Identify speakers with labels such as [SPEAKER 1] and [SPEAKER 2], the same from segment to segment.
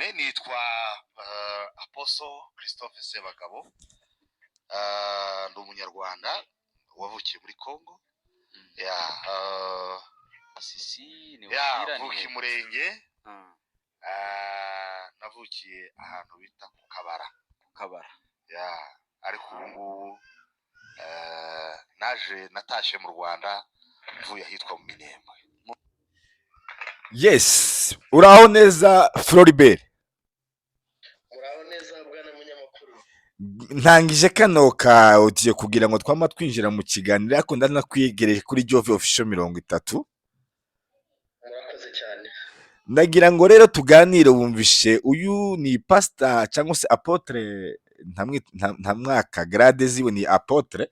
[SPEAKER 1] Cyane. Nitwa Apostle Christophe Sebagabo. Ndi Umunyarwanda wavukiye muri Congo ya
[SPEAKER 2] Sisi ni
[SPEAKER 1] ya
[SPEAKER 2] Uvira, ni
[SPEAKER 1] mvuka
[SPEAKER 2] he?
[SPEAKER 1] I Murenge. Navukiye ahantu bita ku Kabara.
[SPEAKER 2] Ku Kabara.
[SPEAKER 1] Ya, ariko ubu ngubu naje natashye mu Rwanda mvuye ahitwa mu Minembwe.
[SPEAKER 3] Yes, uraho neza, Floribert?
[SPEAKER 4] Muraho neza, bwana munyamakuru.
[SPEAKER 3] Ntangije kano ka audio kugira ngo twama twinjira mu kiganiro, ariko ndanakwigereje kuri Jove Official 30.
[SPEAKER 4] Murakoze cyane.
[SPEAKER 3] Ndagira ngo rero tuganire. Wumvishe, uyu ni pastor cyangwa se apôtre, nta mwaka grade ziwe, ni apôtre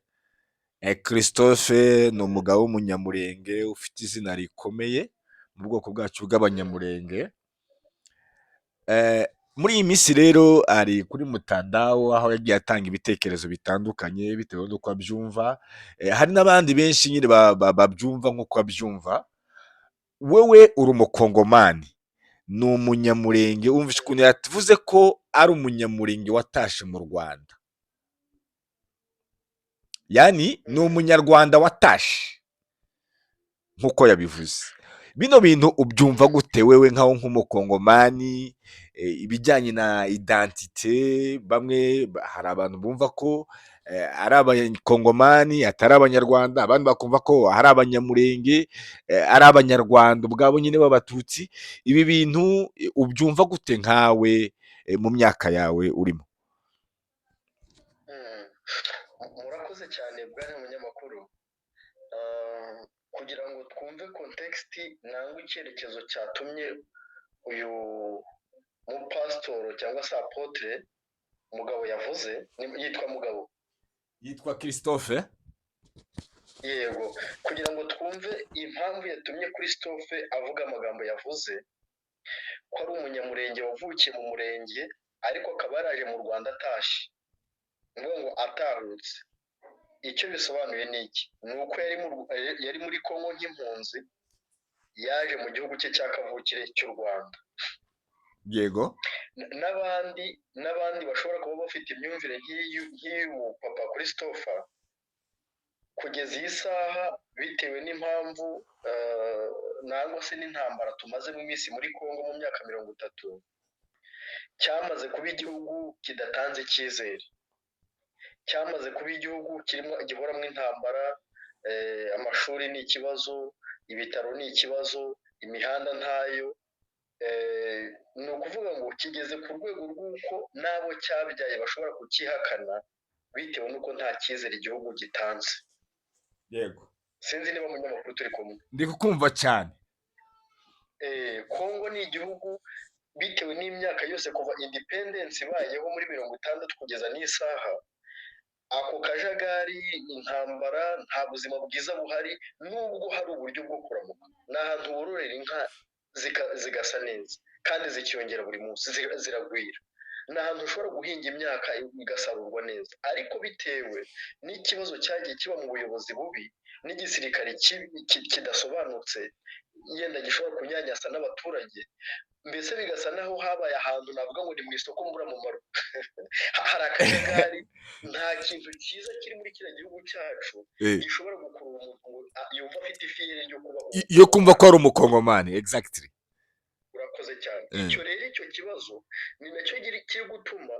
[SPEAKER 3] Christophe. Ni umugabo w'Umunyamurenge ufite izina rikomeye mu bwoko bwacu bw'Abanyamurenge. Muri iyi minsi rero ari kuri mutandao, aho yagiye atanga ibitekerezo bitandukanye bitewe n'uko abyumva. Hari n'abandi benshi nyine babyumva nk'uko abyumva. Wewe uri Umukongomani, ni Umunyamurenge. Wumvishe ukuntu yavuze ko ari Umunyamurenge watashe mu Rwanda, yani ni Umunyarwanda watashe nk'uko yabivuze. Bino bintu ubyumva gute wewe nkaho nk'Umukongomani? Ibijyanye na identité, bamwe hari abantu bumva ko ari Abakongomani atari Abanyarwanda, abandi bakumva ko ari Abanyamurenge, ari Abanyarwanda ubwabo nyine b'Abatutsi. Ibi bintu ubyumva gute nkawe mu myaka yawe urimo?
[SPEAKER 4] Murakoze cyane, bwana munyamakuru. Kugira ngo twumve context nangwa icyerekezo cyatumye uyu mupasitoro cyangwa se apôtre Mugabo yavuze, yitwa Mugabo?
[SPEAKER 3] Yitwa Christophe.
[SPEAKER 4] Yego, kugira ngo twumve impamvu yatumye Christophe avuga amagambo yavuze, ko ari Umunyamurenge wavukiye mu Murenge ariko akaba yaraje mu Rwanda atashye, ni ukuvuga ngo atahutse. Icyo bisobanuye ni iki? Ni uko yari muri Congo nk'impunzi, yaje mu gihugu cye cya kavukire cy'u Rwanda. N'abandi bashobora kuba bafite imyumvire nk'iy'uyu papa Christopher, kugeza iyi saha, bitewe n'impamvu nangwa se n'intambara tumazemo iminsi muri Congo mu myaka 30, cyamaze kuba igihugu kidatanze icyizere, cyamaze kuba igihugu kirimo gihoramo intambara. Amashuri ni ikibazo, ibitaro ni ikibazo, imihanda ntayo. Ni ukuvuga ngo kigeze ku rwego rw'uko n'abo cyabyaye bashobora kucyihakana bitewe n'uko nta cyizere igihugu gitanze. Sinzi niba munyamakuru turi kumwe.
[SPEAKER 3] Ndi kukumva cyane.
[SPEAKER 4] Kongo ni igihugu, bitewe n'imyaka yose kuva independence ibayeho muri 60 kugeza n'isaha, ako kajagari, intambara, nta buzima bwiza buhari, nubwo hari uburyo bwo kuramuka. Ni ahantu wororera inka zigasa neza kandi zikiyongera buri munsi, ziragwira. Ni ahantu ushobora guhinga imyaka igasarurwa neza, ariko bitewe n'ikibazo cyagiye kiba mu buyobozi bubi n'igisirikare kidasobanutse, yenda gishobora kunyanyasa n'abaturage, mbese bigasa naho habaye ahantu navuga ngo ni mu isoko mburamumaro. Hari akajagari, nta kintu cyiza kiri muri kiriya gihugu cyacu gishobora gukurura umuntu ngo yumve afite ifierté ryo kuba
[SPEAKER 3] Yo kumva ko ari Umukongomani, exactly.
[SPEAKER 4] Urakoze cyane. Icyo rero, icyo kibazo ni nacyo kiri gutuma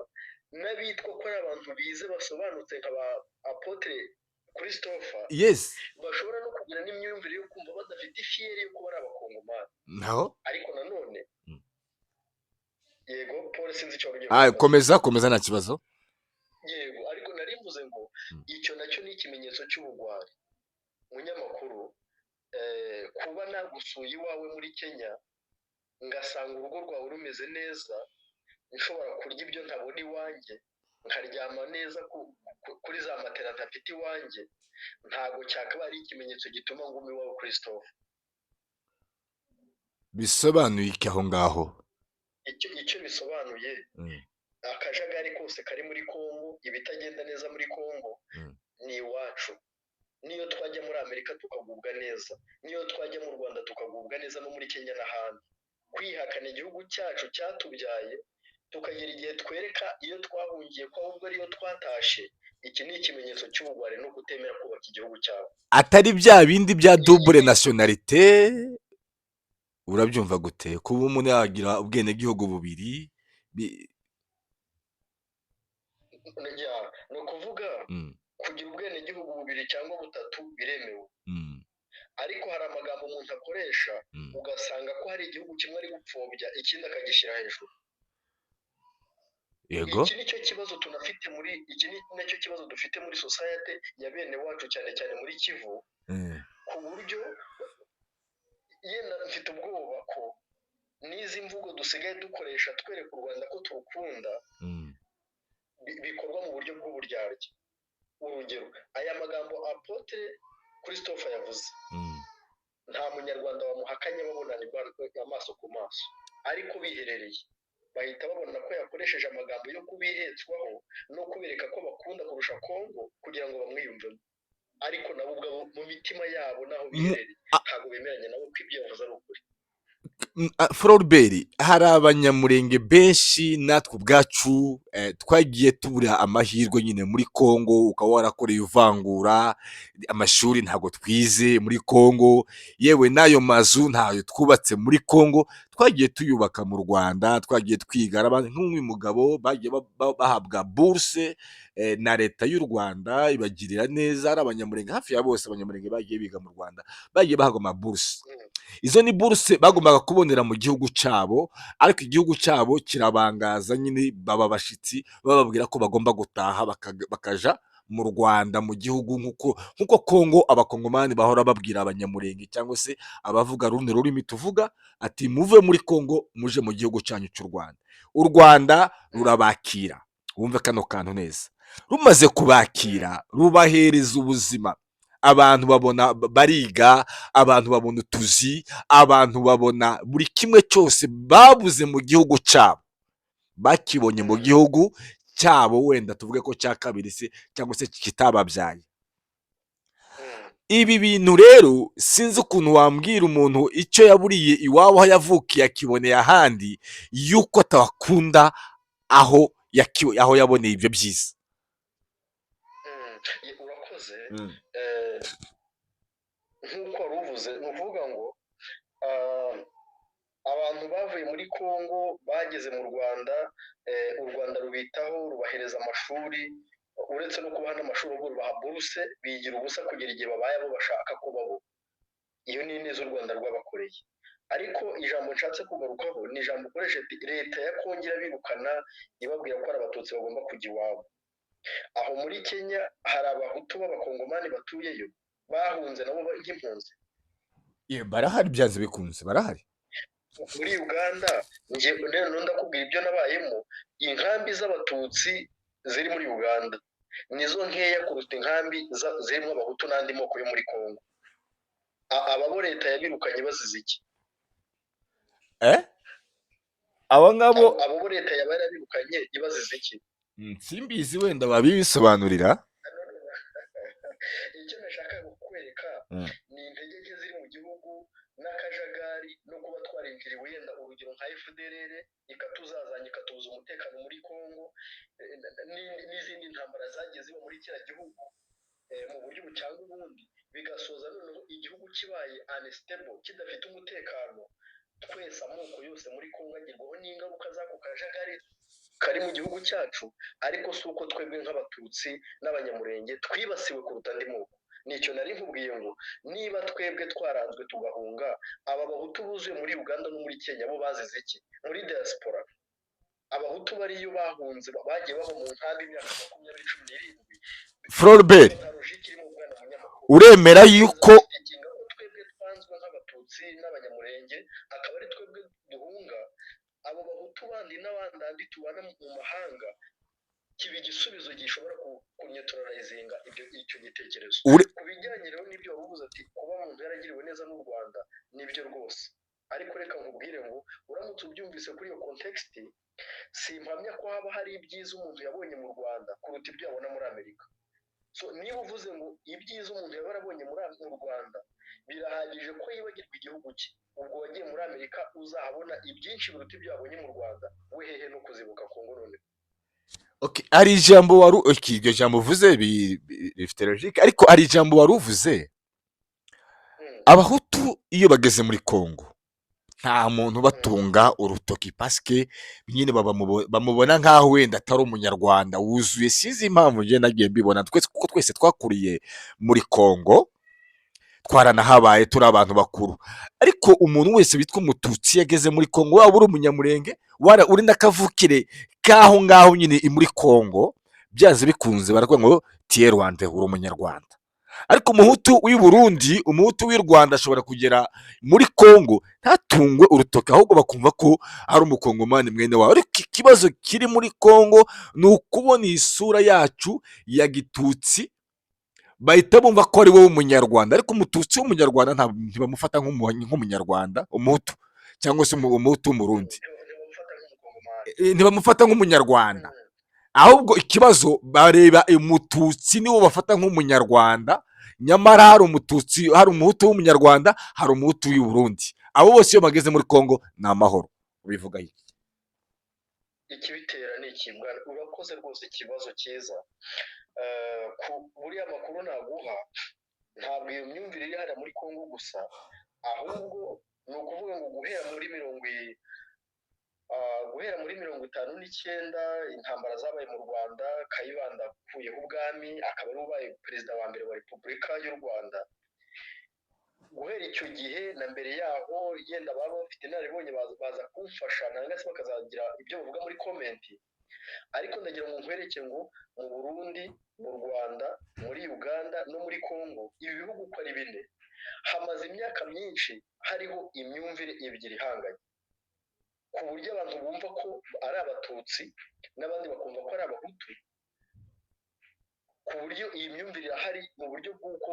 [SPEAKER 4] n'abitwa ko ari abantu bize, basobanutse nka ba apôtre Christopher, bashobora no kugira n'imyumvire yo kumva badafite ifierté yo kuba ari Abakongomani.
[SPEAKER 3] Naho
[SPEAKER 4] Ariko nanone yego, Paul, sinzi icyo wari ugiye
[SPEAKER 3] Ah,
[SPEAKER 4] kuvuga.
[SPEAKER 3] Komeza, komeza, nta kibazo.
[SPEAKER 4] Yego, ariko nari mvuze ngo icyo nacyo ni ikimenyetso cy'ubugwari, munyamakuru. Kuba nagusuye iwawe muri Kenya, ngasanga urugo rwawe rumeze neza, nshobora kurya ibyo ntabona iwanjye, nkaryama neza kuri za matera ntafite iwanjye, ntabwo cyakaba ari ikimenyetso gituma nguma iwawe, Christophe?
[SPEAKER 3] Bisobanuye iki aho ngaho?
[SPEAKER 4] Icyo bisobanuye, akajagari kose kari muri Congo, ibitagenda neza muri Congo, ni iwacu. Niyo twajya muri Amerika tukagubwa neza, niyo twajya mu Rwanda tukagubwa neza, no muri Kenya n'ahandi. Kwihakana igihugu cyacu cyatubyaye, tukagera igihe twereka iyo twahungiye ko ahubwo ariyo twatashe, iki ni ikimenyetso cy'ubugwari no kutemera kubaka igihugu cyabo.
[SPEAKER 3] Atari bya bindi bya double nationalité. Urabyumva gute, kuba umuntu yagira ubwenegihugu bubiri
[SPEAKER 4] Ya, ni ukuvuga kugira ubwenegihugu bubiri cyangwa butatu biremewe, ariko hari amagambo umuntu akoresha ugasanga ko hari igihugu kimwe ari gupfobya, ikindi akagishyira hejuru. Iki nicyo kibazo tunafite muri, iki ni nacyo kibazo dufite muri society ya bene wacu, cyane cyane muri Kivu, ku buryo yenda mfite ubwoba ko n'izi mvugo dusigaye dukoresha twereka u Rwanda ko turukunda bikorwa mu buryo bw'uburyarya. Urugero, aya magambo Apôtre Christophe yavuze, nta Munyarwanda wamuhakanye babonana amaso ku maso, ariko biherereye bahita babona ko yakoresheje amagambo yo kubihetswaho no kubereka ko bakunda kurusha Kongo kugira ngo bamwiyumvemo, ariko nabo ubwabo mu mitima yabo n'aho biherereye ntabwo bemeranya nabo ko ibyo yavuze ari ukuri.
[SPEAKER 3] Floribert, hari Abanyamurenge benshi, natwe ubwacu twagiye tubura amahirwe nyine muri Congo, ukaba warakoreye ivangura, amashuri ntabwo twize muri Congo, yewe n'ayo mazu ntayo twubatse muri Congo, twagiye tuyubaka mu Rwanda, twagiye twiga. Hari abantu nk'uyu mugabo bagiye bahabwa buruse na Leta y'u Rwanda ibagirira neza. Ari Abanyamurenge hafi ya bose, Abanyamurenge bagiye biga mu Rwanda bagiye bahabwa amaburuse. Izo ni buruse bagombaga kubonera mu gihugu cyabo, ariko igihugu cyabo kirabangaza nyine, baba abashitsi, bababwira ko bagomba gutaha bakaja mu Rwanda, mu gihugu, nk'uko Kongo Abakongomani bahora babwira Abanyamurenge cyangwa se abavuga runo rurimi tuvuga, ati: "Muve muri Kongo muje mu gihugu cyanyu cy'u Rwanda." U Rwanda rurabakira. Wumve kano kantu neza. Rumaze kubakira, rubahereza ubuzima, abantu babona bariga, abantu babona utuzi, abantu babona buri kimwe cyose babuze mu gihugu cyabo bakibonye mu gihugu cyabo, wenda tuvuge ko cya kabiri se cyangwa se kitababyaye. Ibi bintu rero sinzi ukuntu wambwira umuntu icyo yaburiye iwabo aho yavukiye akiboneye ahandi, yuko atakunda aho yaboneye ibyo byiza.
[SPEAKER 4] Urakoze. Nk'uko wari uvuze, ni ukuvuga ngo abantu bavuye muri Congo bageze mu Rwanda, u Rwanda rubitaho, rubahereza amashuri. Uretse no kubaha n'amashuri, ahubwo rubaha buruse, bigira ubusa kugera igihe babaye abo bashaka kuba bo. Iyo ni ineza u Rwanda rwabakoreye. Ariko ijambo nshatse kugarukaho ni ijambo ukoresha ati: "Leta ya Kongo irabirukana ibabwira ko ari Abatutsi bagomba kujya iwabo." Aho muri Kenya hari Abahutu b'Abakongomani batuyeyo bahunze nabo nk'impunzi?
[SPEAKER 3] Barahari, byanze bikunze barahari.
[SPEAKER 4] Muri Uganda, njye rero ndakubwira ibyo nabayemo, inkambi z'Abatutsi ziri muri Uganda nizo nkeya kuruta inkambi zirimo Abahutu n'andi moko yo muri Kongo. Aba bo leta yabirukanye bazize iki?
[SPEAKER 3] Abo ngabo?
[SPEAKER 4] Abo bo leta yaba yarabirukanye ibazize iki?
[SPEAKER 3] Simbizi, wenda babibisobanurira.
[SPEAKER 4] Icyo nashakaga kukwereka ni intege nke ziri mu gihugu n'akajagari no kuba twarinjiriwe, wenda urugero nka FDLR ikatuzazanya, ikatubuza umutekano muri Congo, n'izindi ntambara zagiye ziba muri kiriya gihugu mu buryo ubu cyangwa ubundi, bigasoza noneho igihugu kibaye unstable, kidafite umutekano. Twese, amoko yose muri Congo agerwaho n'ingaruka z'ako kajagari kari mu gihugu cyacu, ariko si uko twebwe nk'Abatutsi n'Abanyamurenge twibasiwe kuruta andi moko. Nicyo nari nkubwiye ngo niba twebwe twaranzwe tugahunga, aba Bahutu buzuye muri Uganda no muri Kenya bo bazize iki? Muri diaspora, Abahutu bariyo bahunze bagiye baba mu nkambi imyaka 20, 17.
[SPEAKER 3] Floribert,
[SPEAKER 4] Nta logique irimo, bwana munyamakuru.
[SPEAKER 3] uremera yuko
[SPEAKER 4] Ikinga ko twebwe twanzwe nk'Abatutsi n'Abanyamurenge, akaba ari twebwe duhunga, abo Bahutu bandi n'abandi tubana mu mahanga, kiba igisubizo gishobora kuneutralizinga ibyo icyo gitekerezo. Ku bijyanye rero n'ibyo wari uvuze ati kuba umuntu yaragiriwe neza n'u Rwanda, nibyo rwose, ariko reka nkubwire ngo uramutse ubyumvise kuri iyo context, simpamya ko haba hari ibyiza umuntu yabonye mu Rwanda kuruta ibyo yabona muri Amerika. So niba uvuze ngo ibyiza umuntu yaba yarabonye mu Rwanda birahagije ko yibagirwa igihugu cye, ubwo wagiye muri Amerika uzahabona ibyinshi biruta ibyo wabonye mu Rwanda, we hehe no kuzibuka Kongo none?
[SPEAKER 3] Okay, hari ijambo wari, okay, iryo jambo uvuze rifite logique, ariko hari ijambo wari uvuze. Abahutu iyo bageze muri Congo nta muntu ubatunga urutoki, parce que nyine bamubona nk'aho wenda atari umunyarwanda wuzuye. Sinzi impamvu njye nagiye mbibona twese, kuko twese twakuriye muri Congo, twaranahabaye turi abantu bakuru, ariko umuntu wese witwa umututsi iyo ageze muri Congo, waba uri umunyamurenge, waba uri n'akavukire k'aho ngaho nyine muri Congo, byanze bikunze baravuga ngo tu es Rwandais, uri umunyarwanda. Ariko umuhutu w'i Burundi, umuhutu w'i Rwanda ashobora kugera muri Congo ntatungwe urutoki, ahubwo bakumva ko ari umukongomani mwene wabo. Ariko ikibazo kiri muri Congo ni ukubona isura yacu ya gitutsi, bahita bumva ko ari wowe umunyarwanda. Ariko umututsi w'umunyarwanda ntibamufata nk'umunyarwanda, umuhutu cyangwa se umuhutu w'umurundi.
[SPEAKER 4] Ntibamufata nk'umukongomani.
[SPEAKER 3] Ntibamufata nk'umunyarwanda. Ahubwo ikibazo, bareba umututsi niwo bafata nk'umunyarwanda, nyamara hari umututsi, hari umuhutu w'umunyarwanda, hari umuhutu w'i Burundi. Abo bose iyo bageze muri Congo ni amahoro. Ubivuga iki?
[SPEAKER 4] Ikibitera ni iki, bwana? Urakoze rwose, ikibazo cyiza. Ku buriya makuru naguha, ntabwo iyo myumvire iri hariya muri Congo gusa, ahubwo ni ukuvuga ngo guhera muri 59, intambara zabaye mu Rwanda, Kayibanda akuyeho ubwami, akaba ari ubaye perezida wa mbere wa Repubulika y'u Rwanda. Guhera icyo gihe na mbere yaho, yenda baba bafite inararibonye baza kumfasha nangwa se bakazagira ibyo bavuga muri comment, ariko ndagira ngo nkwereke ngo mu Burundi, mu Rwanda, muri Uganda no muri Congo, ibi bihugu uko ari bine, hamaze imyaka myinshi hariho imyumvire ebyiri ihanganye, ku buryo abantu bumva ko ari abatutsi n'abandi bakumva ko ari abahutu, ku buryo iyi myumvire irahari mu buryo bw'uko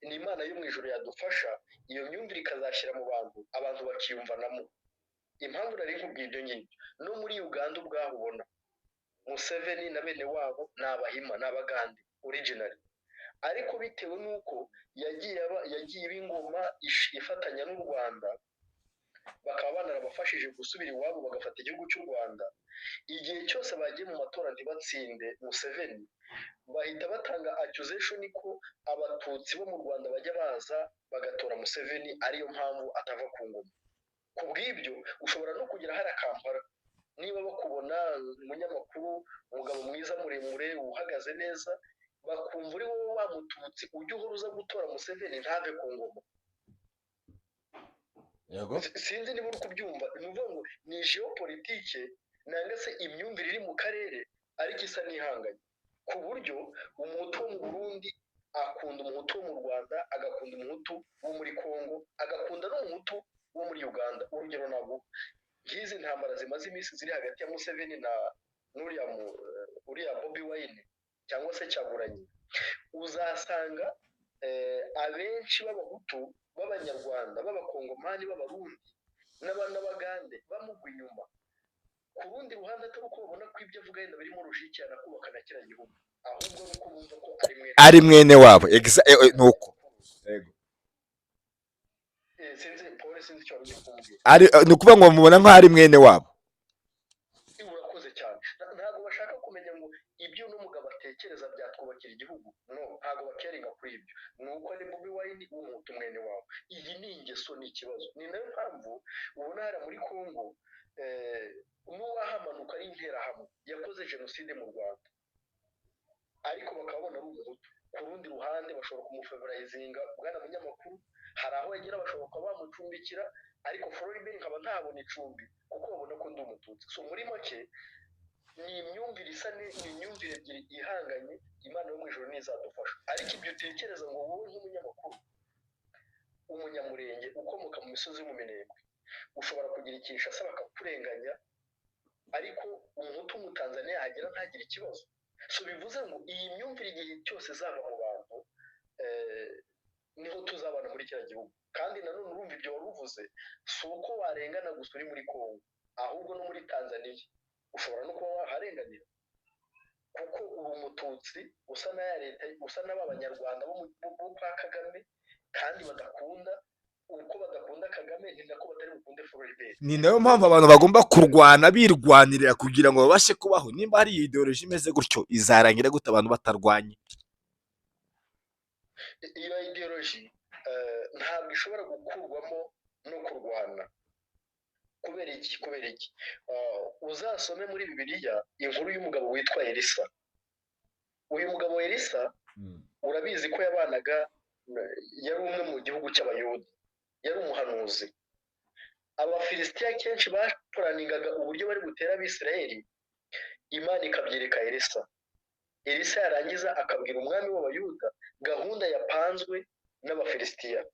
[SPEAKER 4] ni Imana yo mu ijoro yadufasha iyo myumvire ikazashyira mu bantu, abantu bakiyumvanamo. Impamvu nari nkubwiye ibyo ngibyo, no muri Uganda ubwaho ubona Museveni na bene wabo ni abahima, ni abagande originally, ariko bitewe n'uko yagiye iba ingoma ifatanya n'u Rwanda, bakaba banarabafashije gusubira iwabo bagafata igihugu cy'u Rwanda, igihe cyose bagiye mu matora ntibatsinde Museveni, bahita batanga accusation ko abatutsi bo mu Rwanda bajya baza bagatora Museveni, ariyo mpamvu atava ku ngoma. Ku bw'ibyo ushobora no kugera hariya Kampala, niba bakubona umunyamakuru, umugabo mwiza muremure uhagaze neza, bakumva uri wowe wa mututsi ujya uhora uza gutora Museveni ntave ku ngoma. Sinzi niba uri kubyumva. Ni ukuvuga ngo ni géopolitique nanga se imyumvire iri mu karere, ariko isa n'ihanganye, ku buryo umuhutu wo mu Burundi akunda umuhutu wo mu Rwanda, agakunda umuhutu wo muri Congo, agakunda n'umuhutu wo muri Uganda. Urugero naguha, nk'izi ntambara zimaze iminsi ziri hagati ya Museveni na n'uriya uriya Bobi Wine cyangwa se Kyagulanyi, uzasanga abenshi b'abahutu b'abanyarwanda, b'abakongomani, b'abarundi n'abagande bamugwa inyuma. Ku rundi ruhande, atari uko babona ko ibyo avuga yenda birimo logique yanakubaka na kiriya gihugu, ahubwo ari uko bumva ko ari mwene
[SPEAKER 3] Ari mwene wabo, ni uko.
[SPEAKER 4] Sinzi Paul, sinzi icyo wari ugiye kumbwira.
[SPEAKER 3] Ari ni ukuvuga ngo bamubona nk'aho ari mwene wabo.
[SPEAKER 4] Urakoze cyane. Ntabwo bashaka kumenya ngo ibyo uno mugabo atekereza byatwubakira igihugu. No, ntabwo bacaringa kuri ibyo, ni uko ari Bobi Wine w'umuhutu mwene wabo. Iyi ni ingeso, ni ikibazo. Ni nayo mpamvu ubona hariya muri Congo n'uwahamanuka ari interahamwe yakoze jenoside mu Rwanda, ariko bakaba babona ari umuhutu, ku rundi ruhande bashobora kumufavorizinga. Bwana munyamakuru, hari aho yagera bashobora kuba bamucumbikira, ariko Floribert nkaba ntabona icumbi kuko babona ko ndi umututsi. So muri make ni imyumvire isa ni imyumvire ebyiri ihanganye. Imana yo mu ijoro ntizadufasha. Ariko ibyo utekereza ngo wowe nk'umunyamakuru, umunyamurenge ukomoka mu misozi yo mu Minembwe, ushobora kugira Kinshasa bakakurenganya, ariko umuhutu w'umutanzaniya yahagera ntagire ikibazo. So bivuze ngo iyi myumvire igihe cyose izava mu bantu, niho tuzabana muri kiriya gihugu. Kandi nanone urumva ibyo wari uvuze, si uko warengana gusa uri muri Congo, ahubwo no muri Tanzaniya ushobora no kuba waharenganira. Kuko uri Umututsi usa na ya leta, usa n'aba Banyarwanda bo kwa Kagame, kandi badakunda, uko badakunda Kagame ni nako batari bukunde Floribert.
[SPEAKER 3] Ni nayo mpamvu abantu bagomba kurwana, birwanirira kugira ngo babashe kubaho. Nimba hari iyi idéologie imeze gutyo, izarangira gute abantu batarwanye?
[SPEAKER 4] Iyo idéologie ntabwo ishobora gukurwamo no kurwana. Kubera iki? Kubera iki? Uzasome muri Bibiliya inkuru y'umugabo witwa Elisa. Uyu mugabo Elisa, urabizi ko yabanaga, yari umwe mu gihugu cy'Abayuda, yari umuhanuzi. Abafilisitiya kenshi baplanningaga uburyo bari butere Abisirayeli, Imana ikabyereka Elisa. Elisa yarangiza akabwira umwami w'Abayuda gahunda yapanzwe n'Abafilisitiya.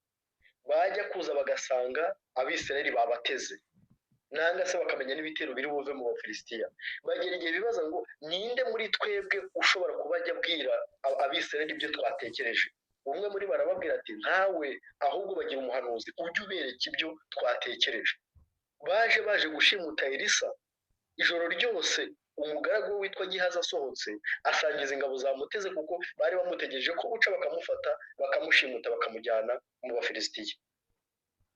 [SPEAKER 4] Bajya kuza bagasanga Abisirayeli babateze, nanga se bakamenya n'ibitero biri buve mu Bafilisitiya. Bagera igihe bibaza ngo: "Ninde muri twebwe ushobora kuba ajya abwira Abisirayeli ibyo twatekereje?" Umwe muri bo arababwira ati: "Ntawe, ahubwo bagira umuhanuzi ujye ubereka ibyo twatekereje." Baje gushimuta Elisa ijoro ryose. Umugaragu we witwa Gihazi asohotse, asangiza ingabo zamuteze, kuko bari bamutegereje ko buca bakamufata, bakamushimuta, bakamujyana mu Bafilisitiya.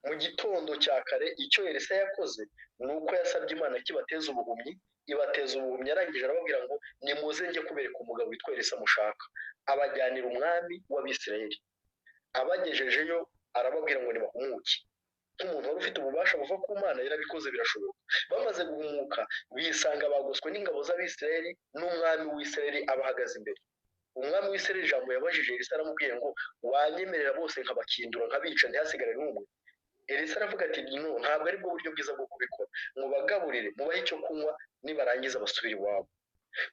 [SPEAKER 4] Mu gitondo cya kare, icyo Elisa yakoze ni uko yasabye Imana ko ibateza ubuhumyi. Ibateza ubuhumyi. Arangije arababwira ngo: "Nimuze njye kubereka umugabo witwa Elisa mushaka." Abajyanira umwami w'Abisirayeli. Abagejejeyo arababwira ngo nibahumuke. Nk'umuntu wari ufite ububasha buva ku Mana, yarabikoze, birashoboka. Bamaze guhumuka, bisanga bagoswe n'ingabo z'Abisirayeli n'umwami w'Isirayeli abahagaze imbere. Umwami w'Isirayeli, ijambo yabajije Elisa, aramubwiye ngo: "Wanyemerera bose nkabakindura, nkabica, ntihasigare n'umwe?" Elisa aravuga ati: "No, ntabwo ari bwo buryo bwiza bwo kubikora. Mubagaburire, mubahe icyo kunywa, nibarangiza basubire iwabo."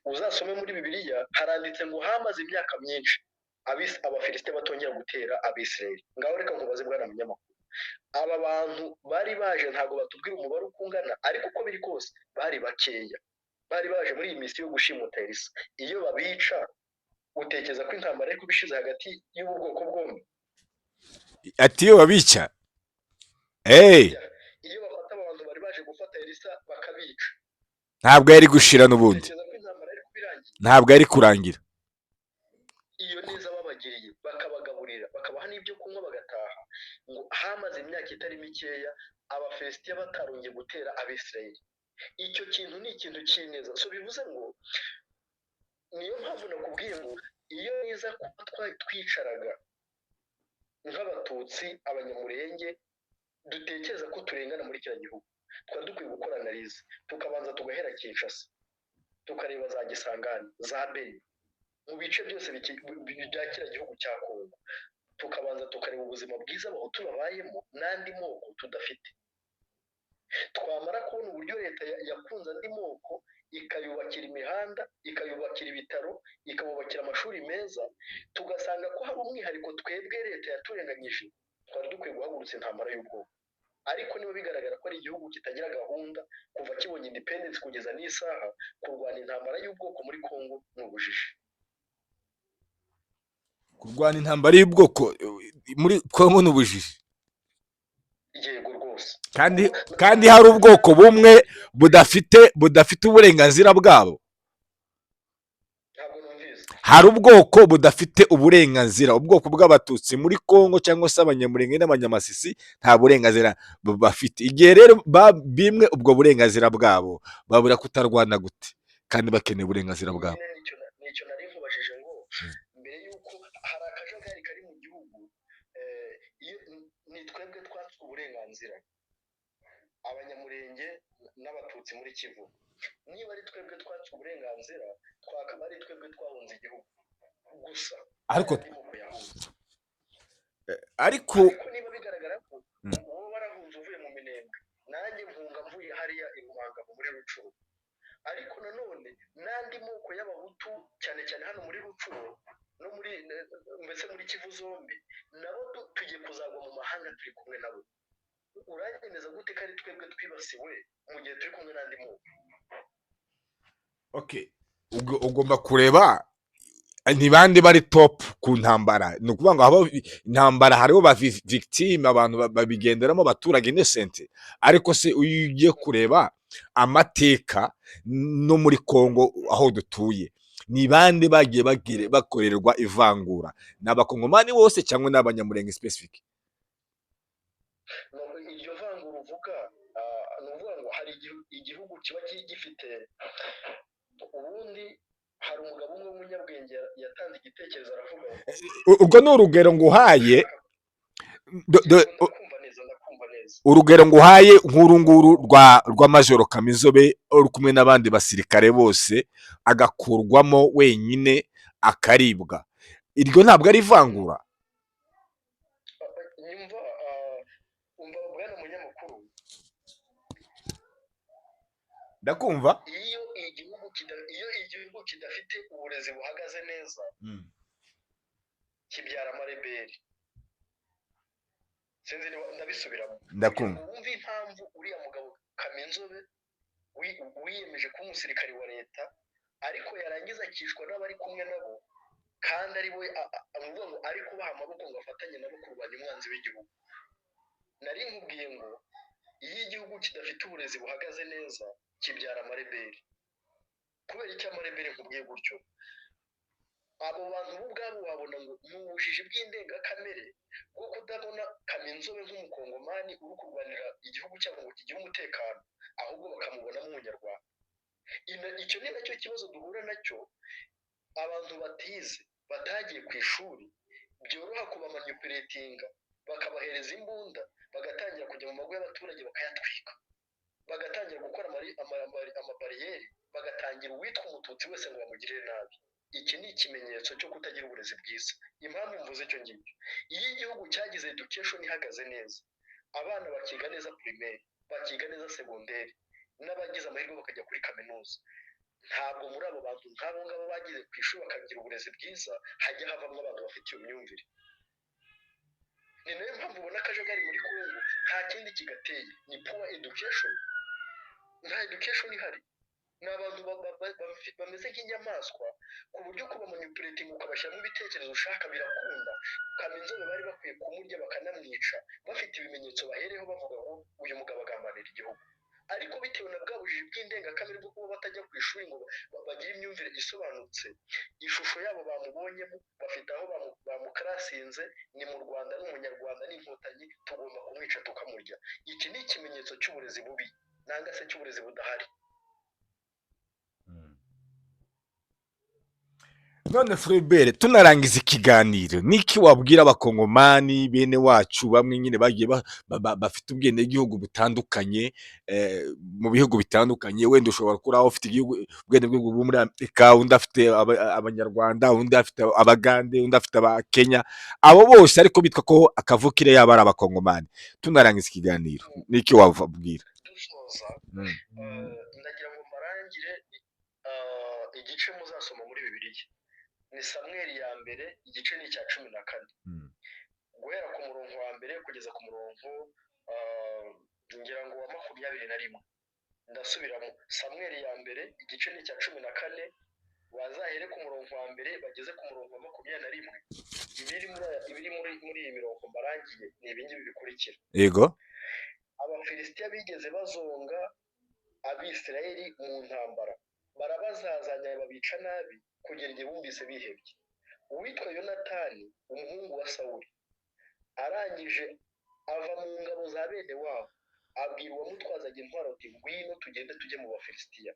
[SPEAKER 4] Uzasome muri Bibiliya, haranditse ngo hamaze imyaka myinshi Abafilisite batongera gutera Abisirayeli. Ngaho reka nkubaze, bwana munyamakuru: aba bantu bari baje, ntabwo batubwira umubare uko ungana, ariko uko biri kose bari bakeya, bari baje muri iyi misiyo yo gushimuta Elisa, iyo babica, utekereza ko intambara iri kuba ishize hagati y'ubu bwoko bwombi?
[SPEAKER 3] Ati iyo babica, hey.
[SPEAKER 4] Iyo bafata abantu bari baje gufata Elisa bakabica,
[SPEAKER 3] ntabwo yari gushira n'ubundi.
[SPEAKER 4] Utekereza ko intambara iri kuba irangiye?
[SPEAKER 3] Ntabwo yari kurangira.
[SPEAKER 4] Iyo neza babagiriye, bakabagaburira, bakabaha n'ibyo kunywa, bagataha, ngo hamaze imyaka itari mikeya Abafilisitiya batarongeye gutera Abisirayeli. Icyo kintu ni ikintu cy'ineza. So bivuze ngo niyo mpamvu nakubwiye ngo iyo niza kuba twicaraga nk'Abatutsi, Abanyamurenge, dutekereza ko turengana muri kiriya gihugu, twari dukwiye gukora analyse, tukabanza tugahera Kinshasa, tukareba za Gisangani, za Beni, mu bice byose bya kiriya gihugu cya Kongo, tukabanza tukareba ubuzima bwiza Abahutu babayemo n'andi moko tudafite. Twamara kubona uburyo leta yakunze andi moko, ikayubakira imihanda, ikayubakira ibitaro, ikabubakira amashuri meza, tugasanga ko hari umwihariko twebwe leta yaturenganyije, twari dukwiye guhagurutsa intambara y'ubwoko. Ariko niba bigaragara ko ari igihugu kitagira gahunda kuva kibonye independence kugeza n'isaha, kurwana intambara y'ubwoko muri Congo ni ubujiji.
[SPEAKER 3] Kurwana intambara y'ubwoko muri Kongo ni ubujiji?
[SPEAKER 4] Yego rwose.
[SPEAKER 3] Kandi hari ubwoko bumwe budafite uburenganzira bwabo.
[SPEAKER 4] Ntabwo numvise.
[SPEAKER 3] Hari ubwoko budafite uburenganzira, ubwoko bw'Abatutsi muri Kongo cyangwa se Abanyamurenge n'Abanyamasisi, nta burenganzira bafite. Igihe rero bimwe ubwo burenganzira bwabo, babura kutarwana gute kandi bakeneye uburenganzira bwabo?
[SPEAKER 4] Nyine nicyo nari nkubajije ngo mbere y'uko hari akajagari kari mu gihugu, iyo ni twebwe twatswe uburenganzira, Abanyamurenge n'Abatutsi muri Kivu, niba ari twebwe twatswe uburenganzira, twakaba ari twebwe twahunze igihugu gusa,
[SPEAKER 3] Ariko
[SPEAKER 4] andi moko yahunze.
[SPEAKER 3] Ariko
[SPEAKER 4] Ariko niba bigaragara ko wowe warahunze uvuye mu Minembwe, nanjye mpunga mvuye hariya i Ruhanga muri Rucuru, ariko nanone n'andi moko y'Abahutu, cyane cyane hano muri Rucuru no muri, mbese muri Kivu zombi, nabo tugiye kuzagwa mu mahanga turi kumwe nabo, uranyemeza gute ko ari twebwe twibasiwe mu gihe turi kumwe n'andi moko?
[SPEAKER 3] Okay, ugomba kureba ni bande bari top ku ntambara. Ni ukuvuga ngo haba intambara, hariho ba victime, abantu babigenderamo, abaturage innocent. Ariko se iyo ugiye kureba amateka no muri Congo aho dutuye Ni bande bagiye bakorerwa ivangura? Ni Abakongomani bose cyangwa ni Abanyamurenge specific?
[SPEAKER 4] No, iryo vangura uvuga, ni ukuvuga ngo hari igihugu kiba gifite ubundi. Hari umugabo umwe w'umunyabwenge yatanze igitekerezo, aravuga ngo
[SPEAKER 3] Ubwo ni urugero nguhaye.
[SPEAKER 4] Ndakumva neza, ndakumva neza.
[SPEAKER 3] Urugero nguhaye nk'uru nguru rwa Majoro Kamizobe uri kumwe n'abandi basirikare bose, agakurwamo wenyine akaribwa, iryo ntabwo ari ivangura?
[SPEAKER 4] Nyumva, umva bwana munyamakuru.
[SPEAKER 3] Ndakumva.
[SPEAKER 4] Iyo igihugu kidafite uburezi buhagaze neza, kibyara amareberi. Sinzi niba ndabisubiramo.
[SPEAKER 3] Ndakumva.
[SPEAKER 4] Kugira ngo wumve impamvu uriya mugabo Kaminzobe wiyemeje kuba umusirikari wa leta, ariko yarangiza akicwa n'abari kumwe nabo, kandi ari we ni ukuvuga ngo ari kubaha amaboko ngo afatanye nabo kurwanya umwanzi w'igihugu. Nari nkubwiye ngo iyo igihugu kidafite uburezi buhagaze neza, kibyara amareberi. Kubera icyo amareberi nkubwiye gutyo? Abo bantu bo ubwabo wabona ngo ni ubujiji bw'indengakamere bwo kutabona Kaminzobe nk'Umukongomani uri kurwanira igihugu cyabo ngo kigire umutekano, ahubwo bakamubonamo Umunyarwanda. Icyo ni nacyo kibazo duhura nacyo. Abantu batize, batagiye ku ishuri, byoroha kubamanipulatinga, bakabahereza imbunda, bagatangira kujya mu mago y'abaturage bakayatwika, bagatangira gukora amabariyeri, bagatangira uwitwa Umututsi wese ngo bamugirire nabi. Iki ni ikimenyetso cyo kutagira uburezi bwiza. Impamvu mvuze icyo ngicyo, iyo igihugu cyagize education ihagaze neza, abana bakiga neza primaire, bakiga neza segonderi, n'abagize amahirwe bakajya kuri kaminuza, ntabwo muri abo bantu nk'abo ngabo bagize ku ishuri bakagira uburezi bwiza hajya havamo abantu bafite iyo myumvire. Ni nayo mpamvu ubona akajagari muri Congo nta kindi kigateye, ni poor education. Nta education ihari, ni abantu bameze nk'inyamaswa, ku buryo kubamanipulating ukabashyiramo ibitekerezo ushaka birakunda. Kaminzobe bari bakwiye kumurya bakanamwica, bafite ibimenyetso bahereyeho bavuga ngo uyu mugabo agambanira igihugu, ariko bitewe na bwa bujiji bw'indengakamere bwo kuba batajya ku ishuri ngo bagire imyumvire isobanutse, ishusho yabo bamubonyemo, bafite aho bamukarasinze, ni mu Rwanda, ni Umunyarwanda, ni Inkotanyi, tugomba kumwica tukamurya. Iki ni ikimenyetso cy'uburezi bubi nanga se cy'uburezi budahari.
[SPEAKER 3] None Floribert, tunarangiza ikiganiro, niki wabwira Abakongomani bene wacu bamwe nyine bagiye bafite ubwenegihugu butandukanye, mu bihugu bitandukanye? Wenda ushobora kuba ufite igihugu, ubwenegihugu bwo muri Amerika, undi afite Abanyarwanda, undi afite Abagande, undi afite Abakenya, abo bose ariko bitwa ko akavukire yabo ari Abakongomani. Tunarangiza ikiganiro, niki wababwira?
[SPEAKER 4] Dusoza, ndagira ngo mbarangire igice muzasoma muri Bibiliya, ni Samweli ya mbere, igice ni icya 14, guhera ku murongo wa mbere kugeza ku murongo, ngira ngo wa 21. Ndasubiramo: Samweli ya mbere, igice ni icya 14, bazahere ku murongo wa mbere bageze ku murongo wa 21. Ibiri muri iyi mirongo mbarangiye ni ibingibi bikurikira: Abafilisitiya bigeze bazonga Abisirayeli mu ntambara, barabazazanya, babica nabi kugera igihe bumvise bihebye. Uwitwa Yonatani, umuhungu wa Sawuli, arangije ava mu ngabo za bene wabo, abwira uwamutwazaga intwaro ati: "Ngwino tugende tujye mu Bafilisitiya."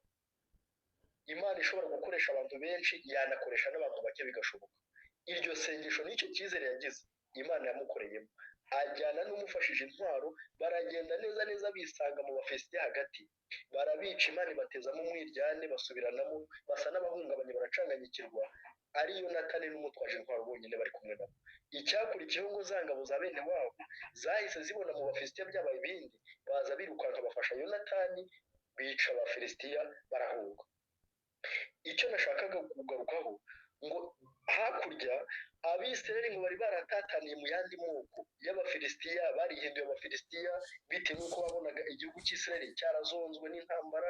[SPEAKER 4] Imana ishobora gukoresha abantu benshi, yanakoresha n'abantu bake bigashoboka. Iryo sengesho n'icyo cyizere yagize, Imana yamukoreyemo, ajyana n'umufashije intwaro, baragenda neza neza bisanga mu Bafilisitiya hagati, barabica. Imana ibatezamo umwiryane, basubiranamo, basa n'abahungabanye, baracanganyikirwa, ari Yonatani n'umutwaje intwaro bonyine bari kumwe nabo. Icyakurikiyeho ngo za ngabo za bene wabo zahise zibona mu Bafilisitiya byabaye ibindi, baza birukanka bafasha Yonatani, bica Abafilisitiya, barahunga. Icyo nashakaga kugarukaho, ngo hakurya Abisirayeli ngo bari baratataniye mu yandi moko y'Abafilisitiya, barihinduye Abafilisitiya bitewe n'uko babonaga igihugu cy'Isirayeli cyarazonzwe n'intambara,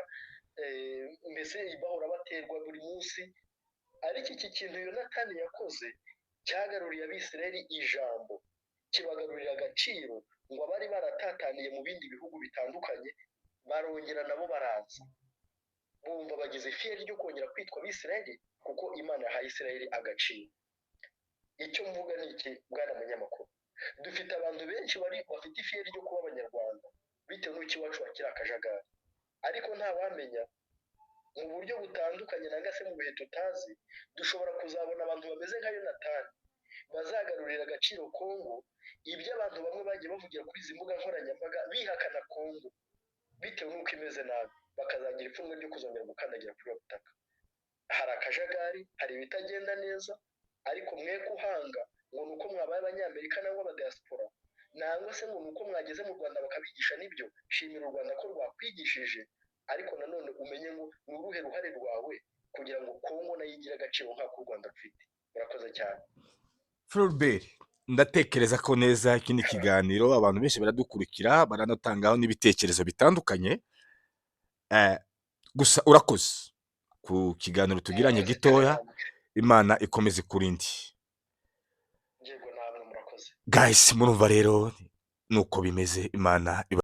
[SPEAKER 4] mbese bahora baterwa buri munsi. Ariko iki kintu Yonatani yakoze cyagaruriye Abisirayeli ijambo, kibagarurira agaciro, ngo abari baratataniye mu bindi bihugu bitandukanye barongera nabo baraza. Bumva bagize fierté ryo kongera kwitwa Abisirayeli, kuko Imana yahaye Isirayeli agaciro. Icyo mvuga ni iki, bwana munyamakuru? Dufite abantu benshi bari bafite ifierté ryo kuba Abanyarwanda bitewe n'uko iwacu hakiri akajagari, ariko ntawamenya, mu buryo butandukanye nanga se mu bihe tutazi, dushobora kuzabona abantu bameze nka Yonatani bazagarurira agaciro Kongo. Ibyo abantu bamwe bagiye bavugira kuri izi mbuga nkoranyambaga bihakana Kongo bitewe n'uko imeze nabi, bakazagira ipfunwe ryo kuzongera gukandagira kuri ubu butaka. Hari akajagari, hari ibitagenda neza, ariko mwe kuhanga ngo ni uko mwabaye Abanyamerika nangwa abadiaspora, nangwa se ngo ni uko mwageze mu Rwanda bakabigisha. Nibyo, shimira u Rwanda ko rwakwigishije, ariko nanone umenye ngo ni uruhe ruhare rwawe kugira ngo Kongo nayo igire agaciro nk'ako u Rwanda rufite. Murakoze cyane.
[SPEAKER 3] Floribert, ndatekereza ko neza ikindi kiganiro, abantu benshi baradukurikira, baranatangaho n'ibitekerezo bitandukanye. Gusa urakoze ku kiganiro tugiranye
[SPEAKER 4] Murakoze cyane
[SPEAKER 3] gitoya.
[SPEAKER 4] namwe.
[SPEAKER 3] Imana ikomeze ikurinde.
[SPEAKER 4] Yego, namwe murakoze.
[SPEAKER 3] Guys, murumva rero nuko bimeze. Imana iba